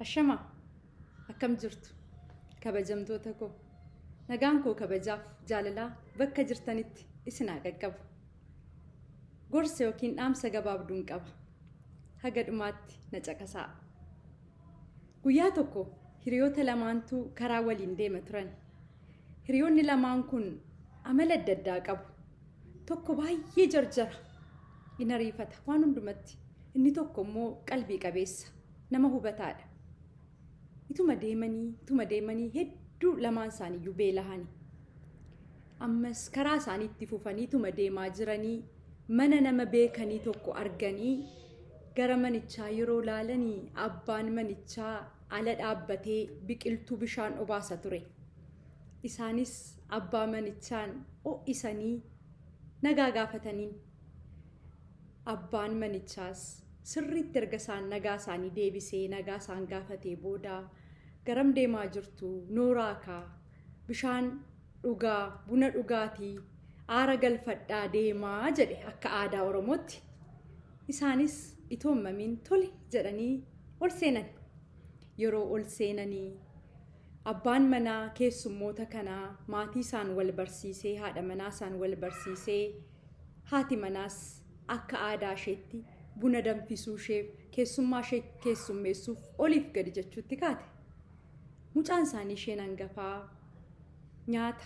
Ashamaa! Akkam jirtu? Kabajamtoota koo, nagaan koo kabajaaf jaalalaa bakka jirtanitti isin haa qaqqabu. Gorsa yookiin dhaamsa gabaabduun qaba. Haga dhumaatti na caqasaa. Guyyaa tokko hiriyoota lamaantu karaa waliin deema turan. Hiriyoonni lamaan kun amala adda addaa qabu. Tokko baay'ee jarjara, in ariifata waan hundumatti. Inni tokko immoo qalbii qabeessa, nama hubataadha. Ituma deemanii, ituma deemanii hedduu lamaan isaaniiyyuu beelahani. Ammas karaa isaanii itti fufanii ituma deemaa jiranii mana nama beekanii tokko arganii gara manichaa yeroo laalanii abbaan manichaa ala dhaabbatee biqiltuu bishaan obaasa ture. Isaanis abbaa manichaan ho'isanii nagaa gaafataniin. Abbaan manichaas sirriitti erga isaan nagaa isaanii deebisee nagaa isaan gaafatee booda garam deemaa jirtu nooraa kaa bishaan dhugaa buna dhugaatii aara galfadhaa deemaa jedhe akka aadaa Oromootti. Isaanis itoo hin mamiin tole jedhanii ol seenan. Yeroo ol seenanii abbaan manaa keessummoota kanaa maatii isaan wal barsiisee haadha manaa isaan wal barsiisee haati manaas akka aadaa isheetti buna danfisuu isheef keessummaa ishee keessummeessuuf oliif gadi jechuutti kaate. Mucaan isaanii isheen hangafaa nyaata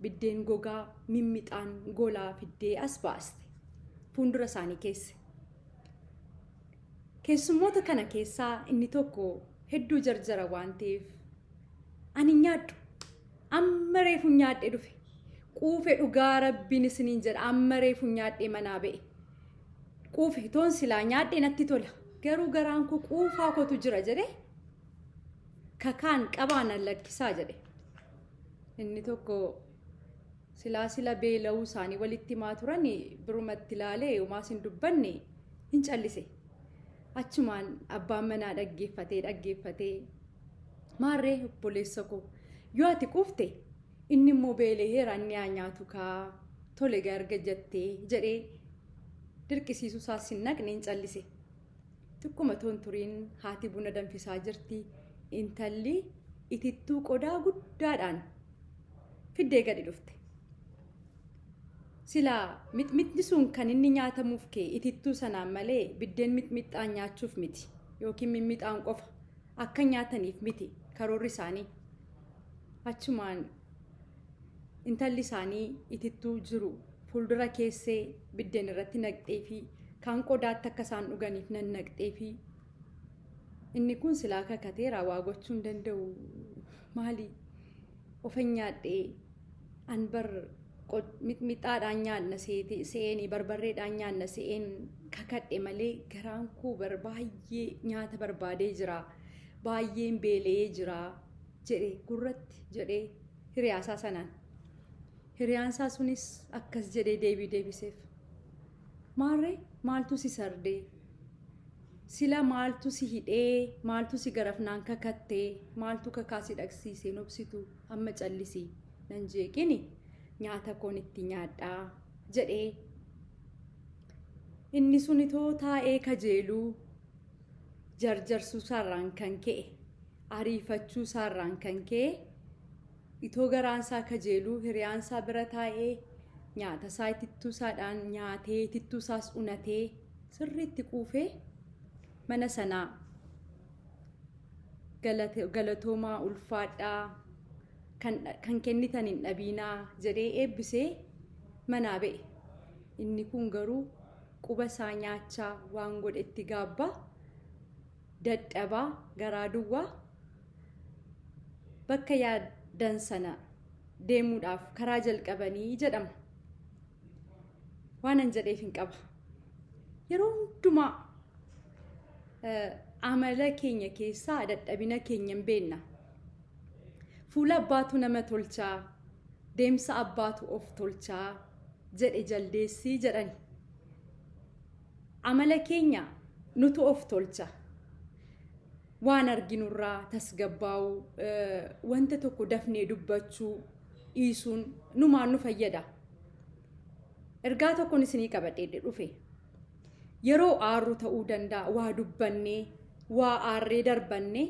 biddeen gogaa mimmixaan golaa fiddee as baaste. Fuuldura isaanii keesse. Keessummoota kana keessaa inni tokko hedduu jarjara waan ta'eef ani hin nyaadhu. Amma reefu nyaadhe dhufe. Quufe dhugaa rabbiin isiniin jedha amma reefu nyaadhee manaa ba'e. Quufe toon silaa nyaadhe natti tola. Garuu garaan koo quufaa kootu jira jedhe kakaan qabaa nan lakkisaa jedhe. Inni tokko silaa sila beela'uu isaanii walitti himaa turan birumatti ilaalee homaas hin dubbanne hin callise. Achumaan abbaan manaa dhaggeeffatee dhaggeeffatee maarree obboleessa koo yoo ati quufte inni immoo beela'eera inni haa nyaatu kaa tole erga jettee jedhee dirqisiisuu isaas hin naqne hin callise. Xiqquma toon turiin haati buna danfisaa jirti. Intalli itittuu qodaa guddaadhaan fiddee gadi dhufte. Silaa mixmixni sun kan inni nyaatamuuf kee itittuu sanaan malee biddeen mixmixxaan nyaachuuf miti yookiin mimmixaan qofa akka nyaataniif miti karoorri isaanii. Achumaan intalli isaanii itittuu jiru fuuldura keessee biddeen irratti naqxee fi kaan qodaatti akka isaan dhuganiif nannaqxee fi inni kun silaa kakateera waa gochuu hin danda'u maali ofan nyaadhee an bar mixmixaadhaan nyaanna se'eenii barbarreedhaan nyaanna se'een kakadhe malee garaan koo bar baay'ee nyaata barbaadee jira baay'een beela'ee jira jedhe gurratti jedhee hiriyaasaa sanaan. Hiriyaansaa sunis akkas jedhee deebii deebiseef. Maarree maaltu si sardee? Sila maaltu si hidhee? Maaltu si garafnaan kakattee? Maaltu kakaa si dhaqsiisee nobsitu? Amma callisii nan jeeqini nyaata koon itti nyaadhaa jedhee. Inni sun itoo taa'ee kajeeluu jarjarsuu isaarraan kan ka'e ariifachuu isaarraan kan ka'e itoo garaan isaa kajeeluu hiriyaan isaa bira taa'ee nyaata isaa itittuu isaadhaan nyaatee itittuu isaas unatee sirriitti quufee mana sanaa galatoomaa ulfaadhaa kan kennitan hin dhabiinaa jedhee eebbisee manaa ba'e. Inni kun garuu quba isaa nyaachaa waan godhetti gaabbaa dadhabaa garaa duwwaa bakka yaadan sana deemuudhaaf karaa jalqabanii jedhama. Waanan jedheef hin qaba. Yeroo hundumaa amala keenya keessaa dadhabina keenya hin beekna. Fuula abbaatu nama tolchaa, deemsa abbaatu of tolchaa jedhe jaldeessii jedhani. Amala keenya nutu of tolcha. Waan arginurraa tasgabbaa'uu, wanta tokko dafnee dubbachuu dhiisuun numaan nu fayyada. Ergaa tokkoon isinii qabadhee dhufe. Yeroo aarru ta'uu danda'a waa dubbannee Waa aarree darbannee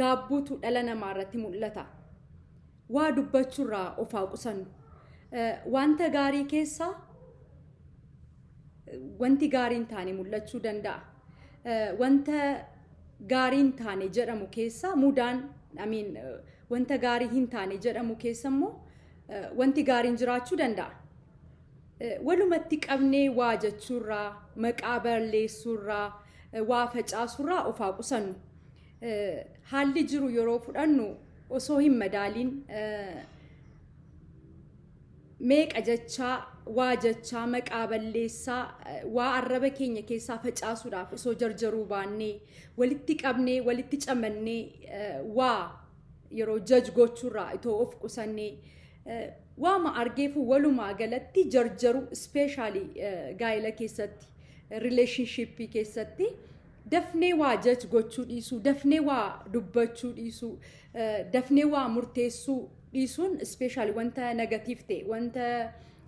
gaabbuutu dhala namaa irratti mul'ata. Waa dubbachuurraa of haa qusannu. Wanta gaarii keessaa wanti gaarii hin taane mul'achuu danda'a. Wanta gaarii hin taane jedhamu keessa mudaan, I mean, wanta gaarii hin taane jedhamu keessa immoo wanti gaariin jiraachuu danda'a. Walumatti qabnee waa jechuurraa, maqaa balleessuurraa, waa facaasuurraa of haa qusannu. Haalli jiru yeroo fudhannu osoo hin madaaliin meeqa jechaa, waa jechaa, maqaa balleessaa, waa arraba keenya keessaa facaasuudhaaf osoo jarjaruu baannee, walitti qabnee, walitti camannee, waa yeroo jaj gochuurraa itoo of qusannee, waama argeefu walumaa galatti jarjaru, especially gaa'ela keessatti, relationship keessatti dafnee waa jaj gochuu dhiisuu, dafnee waa dubbachuu dhiisuu, dafnee waa murteessuu dhiisuun, especially wanta negative ta'e, wanta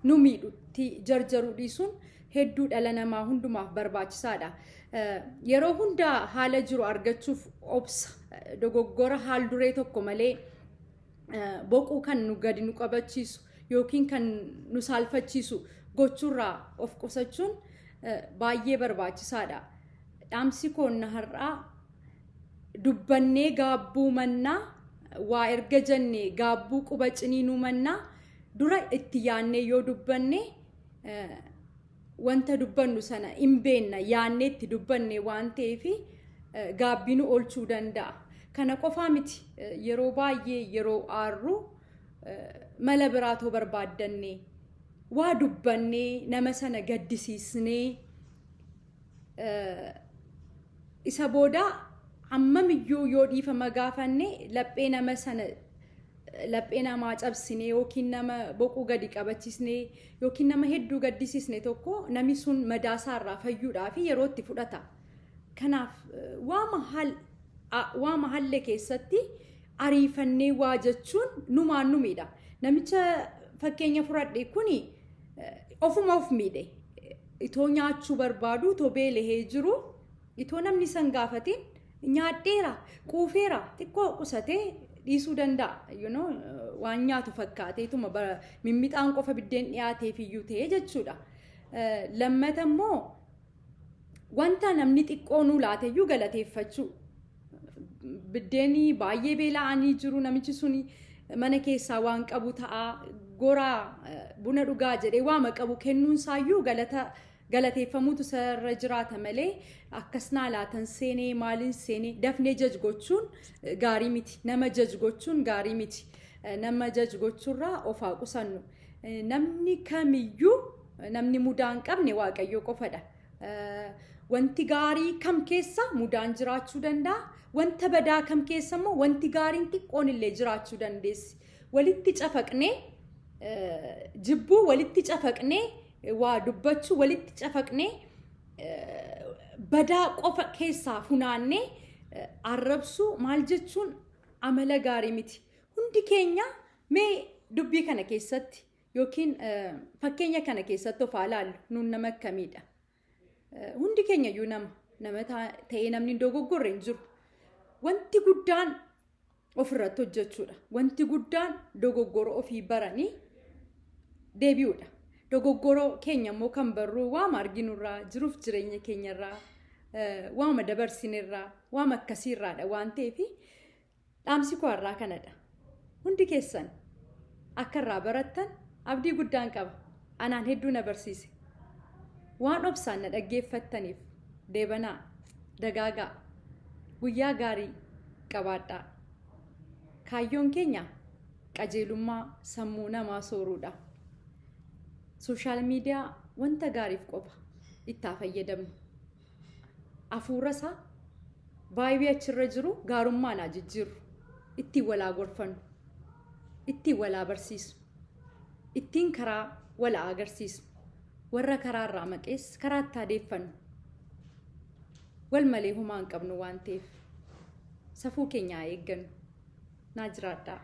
nu miidhutti jarjaruu dhiisuun hedduu dhala namaa hundumaaf barbaachisaadha. Yeroo hundaa haala jiru argachuuf obsa, dogoggora haal duree tokko malee boquu kan nu gadi nu qabachiisu yookiin kan nu saalfachiisu gochuurraa of qusachuun baay'ee barbaachisaadha. Dhaamsi koonna har'aa, dubbannee gaabbuu mannaa, waa erga jennee gaabbuu quba ciniinuu mannaa, dura itti yaannee yoo dubbanne, wanta dubbannu sana hin beenna, yaannee itti dubbanne waan ta'eef gaabbii nu oolchuu danda'a. Kana qofaa miti, yeroo baay'ee yeroo aarru mala biraatoo barbaaddanne waa dubbannee nama sana gaddisiisnee, isa booda hammamiyyuu yoo dhiifama gaafanne, laphee nama sana, laphee namaa cabsine yookiin nama boquu gadi qabachiisne yookiin nama hedduu gaddisiisne tokko, namni sun madaasaarraa fayyuudhaaf yeroo itti fudhata. Kanaaf waama halle keessatti ariifannee waa jechuun numaan nu miidha. Namicha fakkeenya fudhadhe kuni ofuma of miidhe. Itoo nyaachuu barbaadu, itoo beelahee jiru, itoo namni san gaafatiin nyaadheera, quufeera, xiqqoo qusatee dhiisuu danda'a. Waan nyaatu fakkaateetuma mimmixaan qofa biddeen dhiyaateef iyyuu ta'ee jechuudha. Lammata immoo wanta namni xiqqoo nuu laateyyuu galateeffachuu. Biddeenii baay'ee beela'anii jiru, namichi suni mana keessaa waan qabu ta'a, goraa buna dhugaa jedhee waama qabu kennuunsaayyuu galata galateeffamuutu isarra jiraata malee, akkas naa laatan seenee, maaliin seenee, dafnee jaj gochuun gaarii miti. Nama jaj gochuun gaarii miti. Nama jaj gochuurraa of haa qusannu. Namni kamiyyuu, namni mudaa hin qabne Waaqayyoo qofadha. Wanti gaarii kam keessa mudaan jiraachuu danda'a. Wanta badaa kam keessa immoo wanti gaariin xiqqoon illee jiraachuu dandeessi. Walitti cafaqnee jibbuu, walitti cafaqnee waa dubbachuu, walitti cafaqnee badaa qofa keessaa funaannee arrabsuu maal jechuun amala gaarii miti. Hundi keenya mee dubbii kana keessatti yookiin fakkeenya kana keessatti of haa ilaallu, nuun nama akkamiidha? Hundi keenya iyyuu nama ta'ee namni hin dogoggorre hin jiru. Wanti guddaan ofirratti hojjechuudha. Wanti guddaan dogoggora ofii baranii deebi'uudha. Dogoggora keenya immoo kan barruu waama arginurraa, jiruuf jireenya keenyarraa, waama dabarsinirraa, waama akkasiirraadha waan ta'eef, dhaamsi koo har'aa kanadha. Hundi keessan akka irraa barattan abdii guddaan qaba. Anaan hedduu na barsiise. Waan obsaan na dhaggeeffattaniif deebanaa, dagaagaa, guyyaa gaarii qabaadhaa. Kaayyoon keenya qajeelummaa sammuu namaa sooruudha. Social media wanta gaariif qofa itti haa fayyadamnu. Hafuura isaa, vibe achirra jiru gaarummaan haa jijjiirru. Ittiin walaa gorfannu. Ittiin walaa barsiisnu. Ittiin karaa walaa agarsiisnu. Warra karaa irraa maqees karaa itti adeeffannu. Wal malee homaa hin qabnu waan ta'eef safuu keenya haa eeggannu. Naa jiraadhaa.